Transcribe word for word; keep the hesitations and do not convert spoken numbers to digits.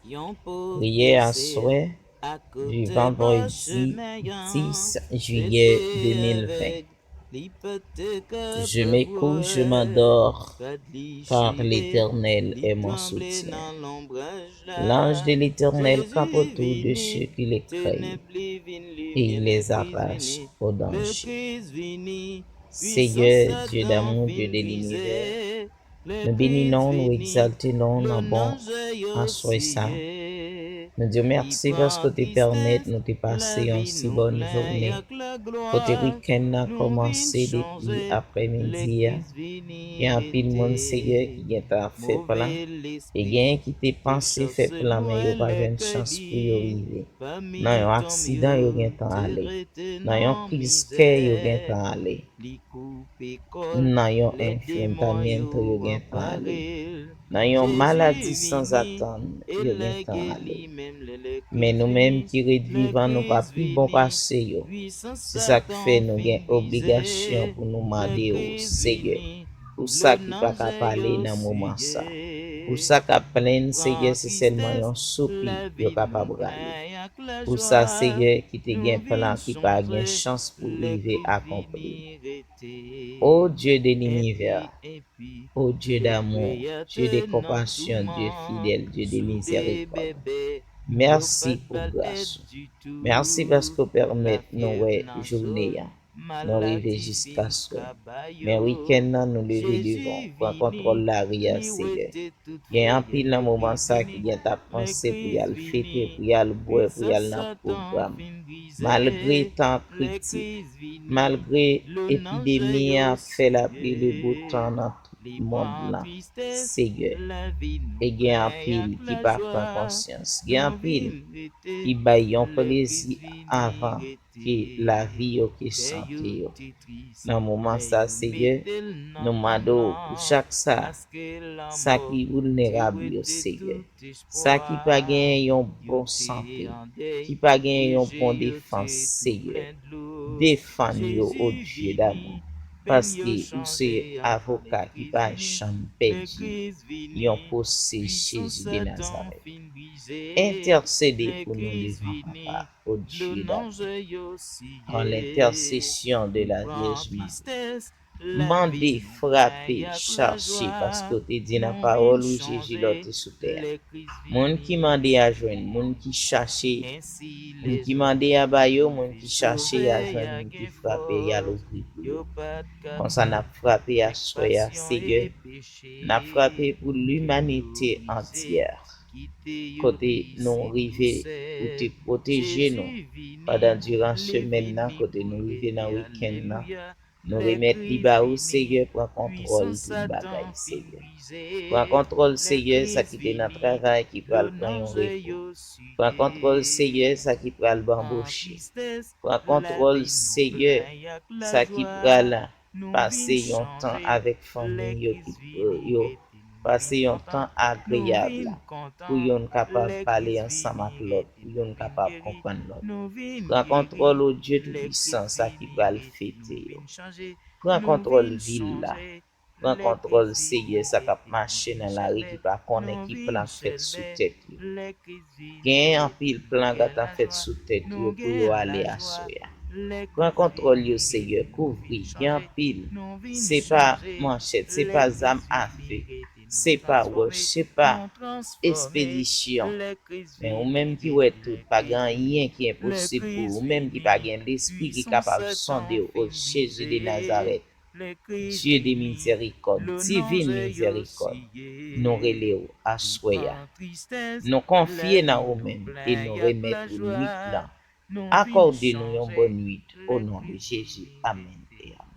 Priyè aswè, di vandredi dis jiyè de mil ven. Je me couche, je m'endors, car l'Éternel est mon soutien. L'ange de l'Éternel campe autour de ceux qui le craignent, et il les arrache au danger. Seyè, Dye damou, Dye de linivè, nou beni non w, nou egzalte non w nan bon aswè sa. Nou di w mèsi paske w te pèmèt nou te pase yon si bòn jounen. Kote wikenn nan kòmanse depi aprèmidi a, gen anpil moun, Seyè, ki gentan ap fè plan, e genyen ki te panse fè plan, men yo pa jwenn chans pou yo rive. Nan yon aksidan, yo gentan ale. Nan yon kriz kè, yo gentan ale. Nan yon enfrentamiento, yo gentan ale. Nan yon maladi sanzatann, yo gentan ale. Men nou menm ki ret vivan, nou pa pi bon pase yo. Se sa k fè nou gen obligasyon pou nou mande w, Seyè, pou sa ki pa ka pale nan moman sa. Pou sa k ap plenn, Seyè, se sèlman yon soupi yo kapab rale. Pou sa, Seyè, ki te gen plan ki pa gen chans pou rive akonpli. O Dye de linivè, o Dye damou, Dye de konpasyon, Dye fidèl, Dye de mizèrikòd, mèsi pou gras ou. Mèsi paske w pèmèt nou wè jounen an. Nou rive jiska swè. Men wikenn nan, nou leve devan w. Pran kontwòl lari a, Seyè. Gen anpil nan moman sa ki gentan ap panse pou y al fete, pou y al bwè, pou y al nan pwogram. Malgre tan kritik, malgre epidemi an ap fè lapli le bo tan nan tout mond lan, Seyè, e gen anpil ki pa pran konsyans. Gen anpil ki bay yon plezi anvan ke lavi yo, ke sante yo. Nan moman sa, Seyè, nou mande w pou chak sa, sa ki vilnerab yo, Seyè, sa ki pa genyen yon bon sante, ki pa genyen yon bon defans, Seyè, defann yo, o Dye damou, paske ou se avoka ki pa janm pèdi yon pwosè, Jezi de Nazarèt. Entèsede pou nou devan Papa, o Dye damou, par l'intercession de la Vierge Marie. Mande, frape, chache, paske w te di nan pawòl ou, Jezi, lè w te sou tè a, moun ki mande a jwenn, moun ki chache, moun ki mande a ba yo, moun ki chache a jwenn, moun ki frape a louvri pou yo. Konsa n ap frape aswè a, Seyè, n ap frape pou limanite antyè, kote nou rive, ou te pwoteje nou pandan diran semèn nan, kote nou rive nan wikenn nan. Nou remèt li ba ou, Seyè, pran kontwòl tout bagay, Seyè. Pran kontwòl, Seyè, sa ki te nan travay ki pral pran yon repo. Pran kontwòl, Seyè, sa ki pral banboche. Pran kontwòl, Seyè, sa ki pral pase yon tan avèk fanmi yo, ki, yo pase yon tan agreyab, pou youn kapab pale ansanm ak lòt, pou youn kapab konprann lòt. Pran kontwòl, o Dye Toupisan, sa ki pral fete yo. Pran kontwòl vil la. Pran kontwòl, Seyè, sa k ap mache nan lari ki pa konnen ki plan k fèt sou tèt yo. Gen anpil plan k ap fèt sou tèt yo pou yo ale aswè a. Pran kontwòl yo, Seyè, kouvri. Gen anpil. Se pa manchèt, se pa zam afe, se pa wòch, se pa espedisyon. Men ou menm ki wè tout, pa gen anyen ki enposib pou ou. Ou menm ki pa gen lespri ki kapab sonde w, o Jezi de Nazarèt. Dye de mizèrikòd, divin mizèrikòd, nou rele w aswè a. Nou konfye nan ou menm e nou remèt ou nwit lan. Akòde nou yon bòn nwit, o non de Jezi. Amèn e amèn.